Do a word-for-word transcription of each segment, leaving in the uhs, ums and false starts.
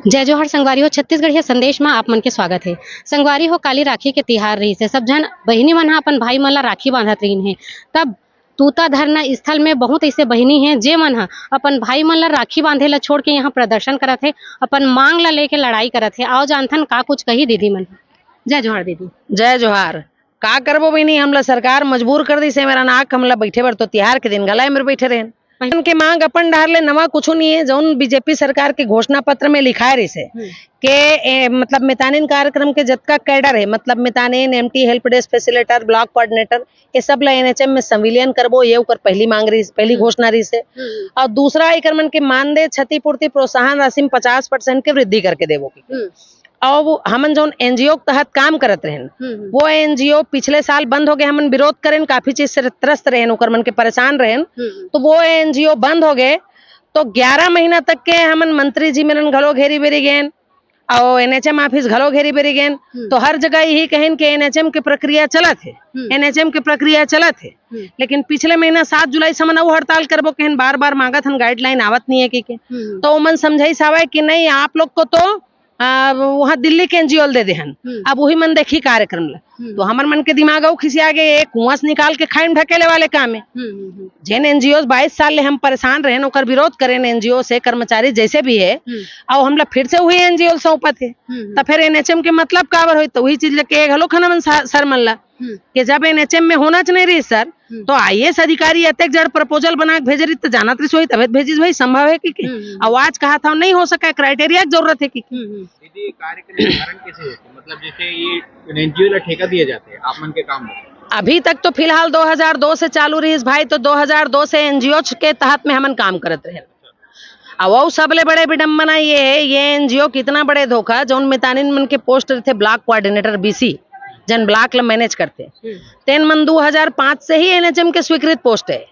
जय जोहार संगवारी हो, छत्तीसगढ़िया संदेश म आप मन के स्वागत हे। संगवारी हो, काली राखी के तिहार रहिस हे, सब झन बहिनी मन ह अपन भाई मन ला राखी बांधत रहिन हे। तब तूता धरना स्थल में बहुत ऐसे बहिनी हे, जे मन ह अपन भाई मन ला राखी बांधे ला छोड़ के यहाँ प्रदर्शन करत हे, अपन मांग ला लेके लड़ाई करत हे। आओ जानथन का कुछ कही दीदी मन। जय जोहार दीदी। जय जोहार। का करबो बहिनी, हमला सरकार मजबूर कर दिस हे, मेरा नाक हमला बैठे बर तो तिहार के दिन गला में बैठे रहेन। उनके मांग अपन डहर ले नवा कुछु नहीं है, जौन बीजेपी सरकार के घोषणा पत्र में लिखाए रहिस हे हम्म। के ए, मतलब मितानिन कार्यक्रम के जतका कैडर है, मतलब Mitanin, MT, help desk facilitator, block coordinator, ये सब ला एनएचएम में संविलियन करबो, ये ओकर पहली मांग रहिस, पहली हम्म। घोषणा रहिस हे। हम्म। और दूसरा एकर मन के मानदेय, क्षतिपूर्ति, प्रोत्साहन राशि में पचास परसेंट के वृद्धि करके देबो के। हम्म। और वो हमन जौन एनजीओ के तहत काम करत रहेन, हम्म, हम्म। वो एनजीओ पिछले साल बंद हो गए, हमन विरोध करेन, काफी चीज से त्रस्त रहेन, ओकर मन के परेशान रहेन, हम्म, हम्म। तो वो एनजीओ बंद हो गए, तो ग्यारह महीना तक के हमन मंत्री जी मेरन घलो घेरी बेरी गेन, और एनएचएम ऑफिस घलो घेरी बेरी गेन, हम्म। तो हर जगह यही कहेन कि एनएचएम के प्रक्रिया चलत है, हम्म। एनएचएम के प्रक्रिया चलत है। हम्म। लेकिन पिछले महीना सात जुलाई से हमन अउ हड़ताल करबो कहेन, बार बार मांगत हन, गाइडलाइन आवत नहीं है कि के। हम्म। तो ओमन समझाइस हवय कि नहीं, आप लोग को तो आ, वहाँ दिल्ली के एनजीओ ल दे देहन, हम्म। अब वही मन देखी कार्यक्रम ला। हम्म। तो हमर मन के दिमाग अउ खिसिया गे, ये कुआं से निकाल के खाई में ढकेले वाले काम है। हम्म, हम्म, हम्म। जेन एनजीओ बाईस साल ले हम परेशान रहेन, ओकर विरोध करेन, एनजीओ से कर्मचारी जैसे भी है, हम्म। और हमला फिर से वही एनजीओ सौंपत है, हम्म, हम्म। तो फिर एनएचएम के मतलब काबर होई? तो वही चीज लेके घलो खन हमन सा-, सर मन ला हम्म। कि जब एनएचएम में होना च नहीं रही सर, हम्म। तो आईएएस अधिकारी अतेक जड़ प्रपोजल बना के भेजे रही, तो जानत रही सोई, तबे तो भेजिस भाई, संभव है कि, कि? हम्म, हम्म। और आज कहा था, नहीं हो सका है, क्राइटेरिया की जरूरत है कि, कि? हम्म, हम्म। दीदी, ये कार्य के निर्धारण कैसे होते हैं? मतलब, जैसे ये एनजीओ ला ठेका दिए जाते हैं, आप मन के काम में? अभी तक तो फिलहाल दो हज़ार दो से चालू रहिस भाई, तो दो हज़ार दो से एनजीओ के तहत में हमन काम करत रहे। अब वो सबले बड़े विडंबना ये है, ये एनजीओ कितना बड़े धोखा, जौन मितानिन मन के पोस्ट रहिथे ब्लॉक कोऑर्डिनेटर बीसी, जन ब्लॉक ला मैनेज करथे, हम्म। तेन मन दो हज़ार पाँच से ही एनएचएम के स्वीकृत पोस्ट है,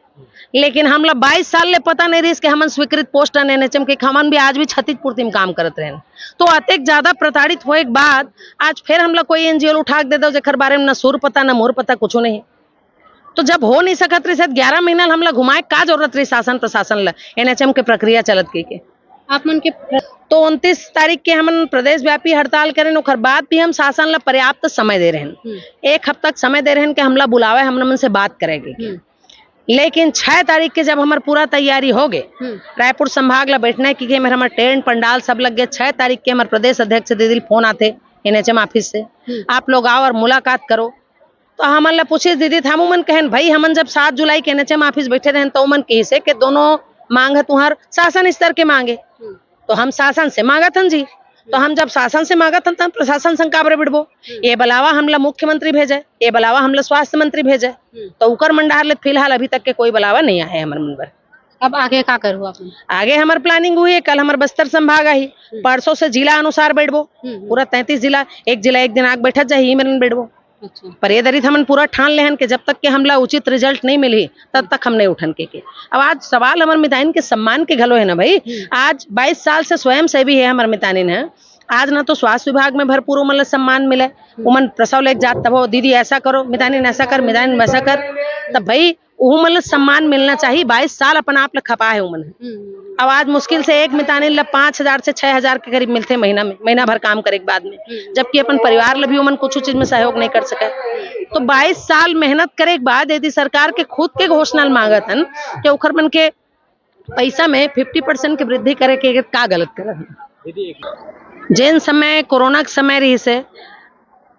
लेकिन हमला बाईस साल ले पता नहीं रहिस कि हमन स्वीकृत पोस्ट हन एनएचएम के, हमन भी आज भी क्षतिपूर्ति में काम करत रहेन। तो अतेक ज्यादा प्रताड़ित होए के बाद आज फिर हमला कोई एनजीओ उठा के दे दो, जेकर बारे में ना सुर पता, ना मोर पता, कुछ नहीं। तो जब हो नहीं सकत रहिस, ग्यारह महीना ल हमला घुमाए का जरूरत रहिस शासन प्रशासन ल, एनएचएम के प्रक्रिया चलत के, के? आप मन के प्र- तो उनतीस तारीख के हमन प्रदेश व्यापी हड़ताल करेन, ओकर बाद भी हम शासन ल पर्याप्त समय दे रहेन, हम्म। एक हफ्ता के समय दे रहेन कि हमला बुलावे, हमन मन से बात करेंगे। हम्म। लेकिन छह तारीख के जब हमर पूरा तैयारी हो गए, हम्म। रायपुर संभाग ला बैठने की, के हमर टेंट पंडाल सब लग गए, छह तारीख के हमर प्रदेश अध्यक्ष दीदी फोन आथे एनएचएम ऑफिस से, हम्म। आप लोग आओ और मुलाकात करो। तो हमन ला पूछिस दीदी, त हमू मन कहेन, भाई, हमन जब सात जुलाई के एनएचएम ऑफिस बैठे रहेन, तो ओमन कहिस हे कि दोनों मांग ह तुहार शासन स्तर के मांग हे। हम्म। तो हम शासन से मांगत हन जी, तो हम जब शासन से मांगत हन, त हम प्रशासन संग काबर बिड़बो? हम्म। ये बलावा हमला मुख्यमंत्री भेजे, ये बलावा हमला स्वास्थ्य मंत्री भेजे, हम्म। तो उकर मन डहर ले फिलहाल अभी तक के कोई बलावा नहीं आए हे हमर मन बर। अब आगे का करहू आप मन? आगे हमर प्लानिंग हुई है, कल हमर बस्तर संभाग आही, हम्म। परसों से जिला अनुसार बैठबो, हम्म, हम्म। पूरा तैंतीस जिला, एक जिला एक दिन आग बैठत जाही, ई मेरन बैठबो। अच्छा। पर ये दरी त हमन पूरा ठान लेहन कि जब तक के हमला उचित रिजल्ट नहीं मिलही, तब तक हम नहीं उठन के, के। अब आज सवाल हमर मितानिन के सम्मान के घलो है ना भाई। हम्म। आज बाईस साल से स्वयंसेवी है हमर मितानिन है। आज ना तो स्वास्थ्य विभाग में भरपूर ओमन ला सम्मान मिले, हम्म। ओमन प्रसव लेके जात तब हो, "दीदी ऐसा करो, मितानिन ऐसा कर, मितानिन वैसा कर।" तब भाई उहू मन ल सम्मान मिलना चाहिए। बाईस साल अपन आप ल खपा है उमन ह। हम्म। अब आज मुश्किल से एक मितानिन ल पाँच हजार से छह हजार के करीब मिलथे महीना में, महीना भर काम करे के बाद में, हम्म। जबकि अपन परिवार ल भी उमन कुछ चीज में सहयोग नहीं कर सके। तो बाईस साल मेहनत करे के बाद यदि सरकार के खुद के घोषणा ल मांगत हन कि ओखर मन के पैसा में फिफ्टी परसेंट के वृद्धि करे के का गलत करत हन? दीदी, एक जेन समय कोरोना के समय रहिस हे,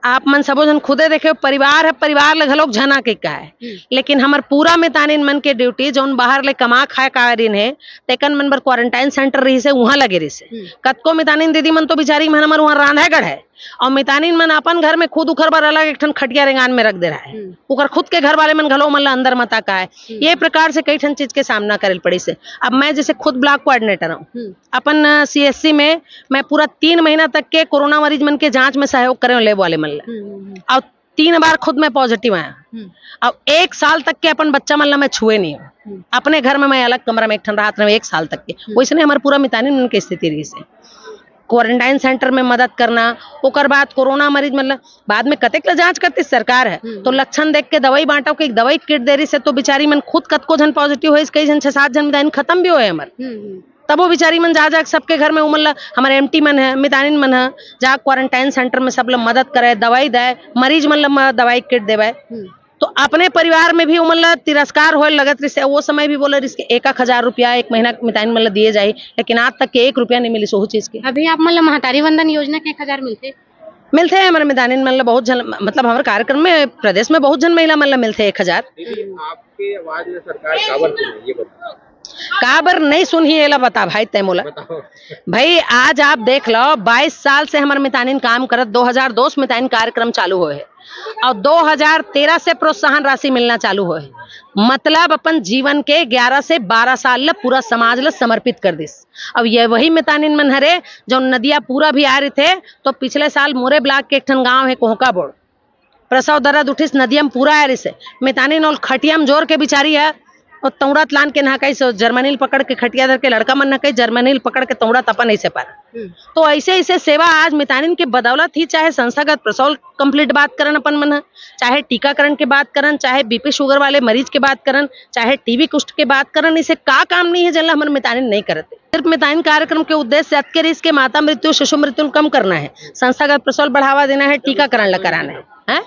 आप मन सबो झन खुदे देखे, परिवार ह, परिवार ले घलोक झना के का हे। हम्म। लेकिन हमर पूरा मितानिन मन के ड्यूटी, जौन बाहर ले कमा खाए के आए रहिन हे, तेकन मन बर क्वारंटाइन सेंटर रहिस हे, उहाँ लगे रहिस हे। हम्म। कतको मितानिन दीदी मन तो बिचारी मन हमर उहाँ रांधेगढ़ हे, और मितानिन मन अपन घर में खुद उखर बर अलग एक ठन खटिया रेंगान में रख दे रहा है। हम्म। उकर खुद के घर वाले मन घलो मन ला अंदर मता का हे। हम्म। ये प्रकार से कई ठन चीज के सामना करे ल पड़िस हे। अब मैं जैसे खुद ब्लॉक कोऑर्डिनेटर हूँ, हम्म। अपन सीएससी में मैं पूरा तीन महीना तक के कोरोना मरीज मन के जांच में सहयोग करे हूँ, लैब वाले मन ला। हम्म, हम्म, हम्म। और तीन बार खुद मैं पॉजिटिव आया। हम्म। और एक साल तक के अपन बच्चा मन ला मैं छुए नहीं हूँ। हम्म। अपने घर में मैं अलग कमरा में एक ठन राहत रहे हूँ एक साल तक के। हम्म। वैसने हमर पूरा मितानिन मन के स्थिति रहिस हे। क्वारंटाइन सेंटर में मदद करना, ओकर बाद कोरोना मरीज मन ला, बाद में कतेक ला जांच करती सरकार हे, हम्म। तो लक्षण देख के दवाई बांटो के एक दवाई किट दे रहिस हे, तो बिचारी मन खुद कतको झन पॉजिटिव होइस, कई झन छह सात झन मितानिन खत्म भी होए हमर। हम्म, हम्म। तबो बिचारी मन जा जा के सबके घर में, उमन ला, हमर एमटी मन है, मितानिन मन है, जा क्वारंटाइन सेंटर में सब ला मदद करे, दवाई दे, मरीज मन ला म-, दवाई किट देवे। तो अपने परिवार में भी उमन ला तिरस्कार होए लगत रिसे। वो समय भी बोले रिसे एक एक हजार रुपया एक महीना मितानिन मन ला दिए जाही, लेकिन आज तक के एक रुपया नहीं मिलिस ओहू चीज के। अभी आप मन ला महतारी वंदन योजना के एक हजार मिलथे? मिलथे, हमर मितानिन मन ला बहुत झन, मतलब हमर कार्यक्रम में प्रदेश में बहुत झन महिला मन ला मिलथे एक हजार। दीदी, आपके आवाज में सरकार काबर सुने, ये बताओ। काबर नहीं सुनही, एला बता भाई, तय मोला। बताओ। भाई, आज आप देख लो, बाईस साल से हमर मितानिन काम करत, दो हजार दो से मितानिन कार्यक्रम चालू होए है और दो हजार तेरह से प्रोत्साहन राशि मिलना चालू होए है। मतलब अपन जीवन के ग्यारह से बारह साल ल पूरा समाज ल समर्पित कर दिस। अब ये वही मितानिन मन हरे, जो नदिया पूरा भी आ रही थे, तो पिछले साल मोरे ब्लॉक के एक ठन गांव है कोहका बोड़, प्रसव दर्द उठिस, नदिया में पूरा आ रही से, मितानिन ओल खटिया में जोर के बिचारी है, और तौड़त लान के नहकाई से, जर्मनी ल पकड़ के खटिया धर के लड़का मन नहकाई, जर्मनी ल पकड़ के तौड़त अपन ऐसे पर। तो ऐसे ऐसे सेवा आज मितानिन के बदौलत ही, चाहे संस्थागत प्रसव ल complete बात करन अपन मन ह, चाहे टीकाकरण के बात करन, चाहे बीपी शुगर वाले मरीज के बात करन, चाहे टीबी कुष्ठ के बात करन, इसे का काम नहीं है जेन ला हमर मितानिन नहीं करत। सिर्फ मितानिन कार्यक्रम के उद्देश्य अतके रहिस के माता मृत्यु, शिशु मृत्यु ल कम करना है, संस्थागत प्रसव ल बढ़ावा देना है, टीकाकरण ला कराना है, हैं?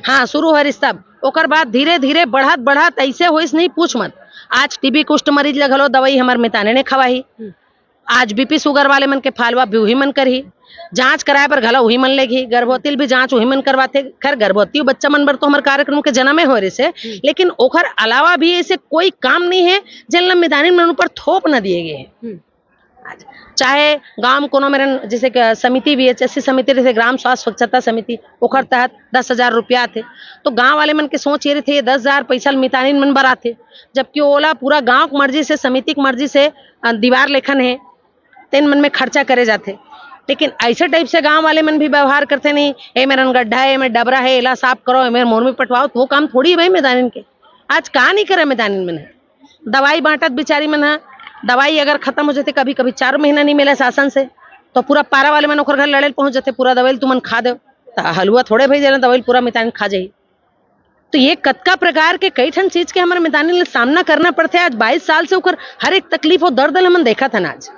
हाँ, शुरू हरिस तब, ओकर बाद धीरे धीरे बढ़त बढ़त ऐसे होइस, नहीं पूछ मत। आज टीबी कुष्ठ मरीज ल घलो दवाई हमर मितानिन खवाही। आज बीपी शुगर वाले मन के follow up भी उही मन करही, जांच कराए बर घलो उही मन लेगही, गर्भवती ल भी जांच उही मन करवाथे। खैर, गर्भवती बच्चा मन बर तो हमर कार्यक्रम के जनमे होए रहिसे, लेकिन ओकर अलावा भी ऐसे कोई काम नहीं है जेन ल मितानिन मन ऊपर थोप न दिए गए है। चाहे गांव में कोनो मेरन जैसे कि समिति, वीएचएससी समिति रहिथे, ग्राम स्वास्थ्य स्वच्छता समिति, ओकर तहत दस हजार रुपया आथे। तो गांव वाले मन के सोच ये रहिथे, ये दस हजार पैसा ल मितानिन मन बर आथे, जबकि ओला पूरा गांव के मर्जी से, समिति के मर्जी से, अ, दीवार लेखन है, तेन मन में खर्चा करे जाथे। लेकिन ऐसे टाइप से गांव वाले मन भी व्यवहार करथे, नहीं, ए मेरन गड्ढा है, ए मेर डबरा है, एला साफ करो, ए मेर मोरमी पटवाओ, तो वो काम थोड़ी है भाई मितानिन के। आज का नहीं करे मितानिन मन है? दवाई बांटत बिचारी मन ह, दवाई अगर खत्म हो जाथे, कभी कभी चार महीना नहीं मिले शासन से, तो पूरा पारा वाले मन ओकर घर लड़े ल पहुंच जाथे, पूरा दवाई ल तुमन खा दो। त हलुआ थोड़े भाई जेला दवाई ल पूरा मितानिन खा जाही। तो ये कतका प्रकार के कई ठन चीज के हमर मितानिन ल सामना करना पड़थे। आज बाईस साल से ओकर हर एक तकलीफ और दर्द ल हमन देखत हन आज,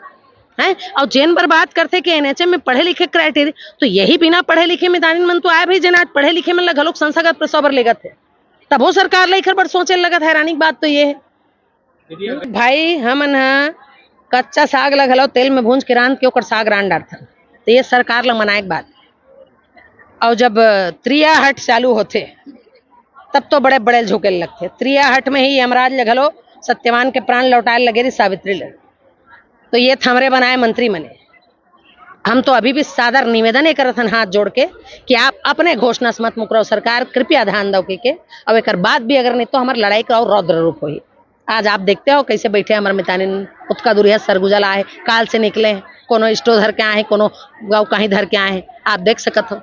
हैं? और जेन बर बात करथे कि एनएचएम में पढ़े लिखे criteria, तो यही बिना पढ़े लिखे मितानिन मन तो आए भाई, जेन आज पढ़े लिखे मन ल घलोक संस्थागत प्रसव बर लेगत है, तभो सरकार ल एकर बर सोचे लगत। हैरानी की बात तो ये है। भाई, हमन ह कच्चा साग ल घलो तेल में भूंज के रांध के ओकर साग रांध डारथन, तो ये सरकार ल मनाए के बात। और जब त्रिया हट चालू होथे, तब तो बड़े बड़े झुके लगथे। त्रिया हट में ही यमराज ल घलो सत्यवान के प्राण लौटाए लगे रही सावित्री ल, तो ये थमरे बनाए मंत्री मने। हम तो अभी भी सादर निवेदन ये करत हन हाथ जोड़ के कि आप अपने घोषणा से मत मुकरो सरकार, कृपया ध्यान दो के, के। अब एकर बाद भी अगर नहीं तो हमार लड़ाई का और रौद्र रूप होही। आज आप देखते हो कैसे बैठे हमारे मितानिन, उतका दूरिया सरगुजा ला है, काल से निकले हैं, कोनो स्टोव धर के आए हैं, कोनो गाँव कहीं धर के आए हैं, आप देख सकत हो।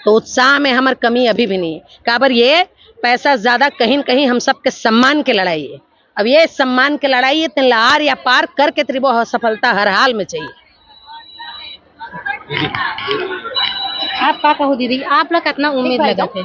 तो उत्साह में हमार कमी अभी भी नहीं है। काबर ये पैसा ज्यादा कहीं न कहीं हम सबके सम्मान के लड़ाई है। अब ये सम्मान के लड़ाई है, तेन ला आर या पार करके त्रिभो सफलता हर हाल में चाहिए। आप का कहो दीदी, आप ला कितना उम्मीद लगा थे?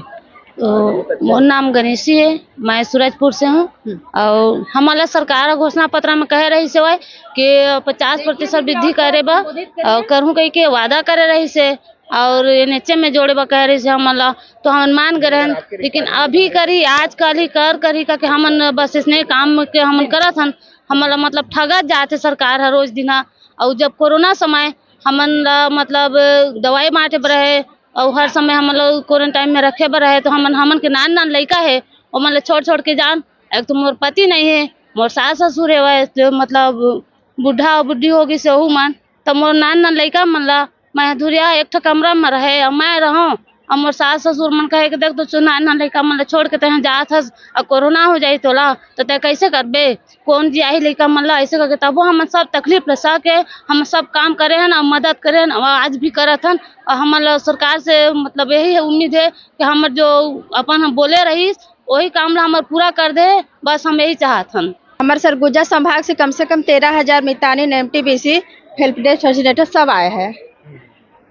तो मोर नाम गणेशी है, मैं सूरजपुर से हूँ। और हमला सरकार घोषणा पत्र में कहे रही से कि पचास प्रतिशत वृद्धि करे बा और करहूँ कही के वादा करे रही से, और एनएचएम में जोड़े बर कहे रहिस हे हमन ला, तो हमन मान गए रहन। लेकिन अभी करी, आजकल ही कर करी करके हमन बस इसने काम के हमन करत हन। हमन ला मतलब ठगत जाथे सरकार हर रोज दिन हा। अउ जब कोरोना समय हमन ला मतलब दवाई बांटे बर रहे, अउ हर समय हमन ला क्वारंटाइन में रखे बर रहे, तो हमन हमन के नान नान लइका हे, ओमन ला छोड़ छोड़ के जान। एक तो मोर पति नहीं है, मोर सास ससुर हेवय, जो मतलब बूढ़ा अउ बूढ़ी हो गइस हे ओहू मन, त मोर नान नान लइका मन ला मैं दुरिहा एक ठो कमरा म रहे अउ मैं रहंव। अउ मोर सास ससुर मन कहे कि देख तो चुनार नान लइका मन ल छोड़ के तैं जात हस अउ कोरोना हो जाही तोला, त तैं कइसे करबे? कोन जियाही लइका मन ल? अइसे करके तभो हमन सब तकलीफ ल सह के हम सब काम करे हन अउ मदद करे हन अउ आज भी करत हन। अउ हमन ल सरकार से मतलब यही उम्मीद हे कि हमर जो अपन हम बोले रहिस ओही काम ल हमर पूरा कर दे, बस हम यही चाहत हन। हमर सरगुजा संभाग से कम से कम तेरह हजार मितानिन एमटीबीसी हेल्प डेस्क फैसिलिटेटर सब आए हैं।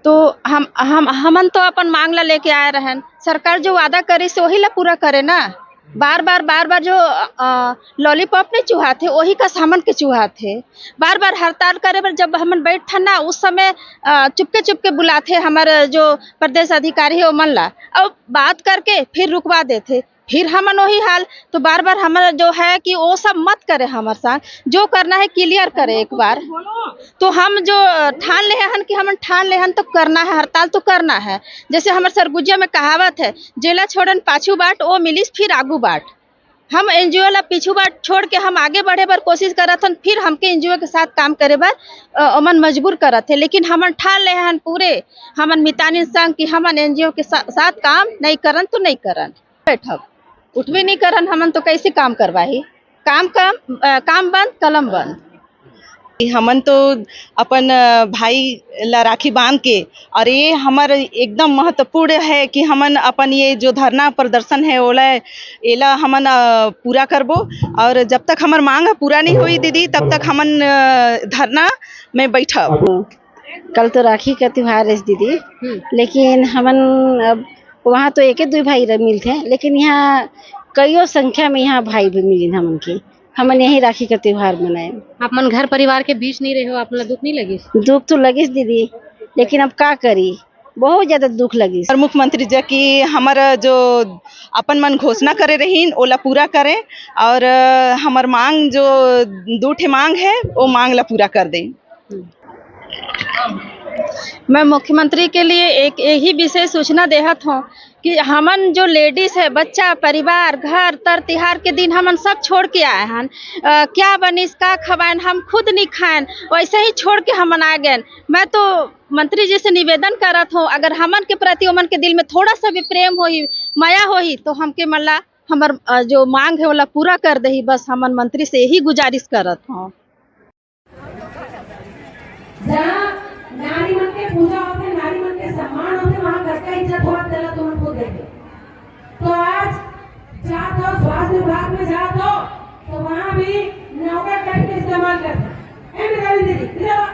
तो हम हम हमन तो अपन मांग ला लेके आए रहन, सरकार जो वादा करिस हे वही ला पूरा करे ना। बार बार बार बार जो लॉलीपॉप नहीं चुहाथे, वही कस हमन के चुहाथे। बार बार हड़ताल करे बर जब हमन बैठन ना, उस समय चुपके चुपके बुलाथे हमर जो प्रदेश अधिकारी है ओमन ला, और बात करके फिर रुकवा देथे। फिर हमन वही हाल। तो बार बार हमर जो है कि वो सब मत करे हमर साथ, जो करना है क्लियर करे एक बार। तो हम जो ठान ले हन कि हमन ठान ले हन तो करना है, हड़ताल तो करना है। जैसे हमर सरगुजिया में कहावत है, "जेला छोड़न पाछू बाट, वो मिलिस फिर आगू बाट।" हम एनजीओ ला पीछू बाट छोड़ के हम आगे बढ़े बर कोशिश करत हन, फिर हमके एनजीओ के साथ काम करे बर ओमन मजबूर करत है। लेकिन हमन ठान ले हन पूरे, हमन मितानिन संग कि हमन एनजीओ के साथ काम नहीं करन तो नहीं करन। बैठब, उठबे नहीं करन हमन तो कैसे काम करवाही? काम काम काम बंद, कलम बंद। हमन तो अपन भाई ला राखी बांध के, और ये हमर एकदम महत्वपूर्ण है कि हमन अपन ये जो धरना प्रदर्शन है ओला, एला हमन पूरा करबो। और जब तक हमर मांग पूरा नहीं होई दीदी, तब तक हमन धरना में बैठब। कल तो राखी का त्योहार है दीदी। लेकिन हमन अब वहाँ तो एक दुई भाई मिलते हैं, लेकिन यहाँ कईयों संख्या में यहाँ भाई भी मिलिन हमन के। हमन यही राखी का त्योहार मनाए। आप मन घर परिवार के बीच नहीं रहे हो, आप मन ला दुख नहीं लगिस? दुख तो लगिस दीदी, लेकिन अब का करी, बहुत ज्यादा दुख लगिस। और मुख्यमंत्री जी की हमर जो अपन मन घोषणा करे रहीन, ओला पूरा करें, और हमर मांग जो दू ठे मांग है, वो मांग ला पूरा कर दें। मैं मुख्यमंत्री के लिए एक यही विशेष सूचना देहत हूँ कि हमन जो लेडीज है, बच्चा, परिवार, घर तर तिहार के दिन हमन सब छोड़ के आए हन। क्या बनिस, का खवाएन, हम खुद नहीं खाएन, वैसे ही छोड़ के हमन आ गए। मैं तो मंत्री जी से निवेदन करत हूँ, अगर हमन के प्रति ओमन के दिल में थोड़ा सा भी प्रेम होही, मया होही, तो हमके मन ला हमर जो मांग है ओला पूरा कर देही। बस हमन मंत्री से यही गुजारिश करत हूँ। जहाँ नारी मन के पूजा होथे, नारी मन के सम्मान होथे, वहाँ कतका इज्जत होवत तेला तुमन खुद देखे। तो आज जात हो, स्वास्थ्य विभाग में जात हो, तो वहाँ भी नौकर कट के इस्तेमाल करथे। ए मेधावी दीदी, इधर आओ।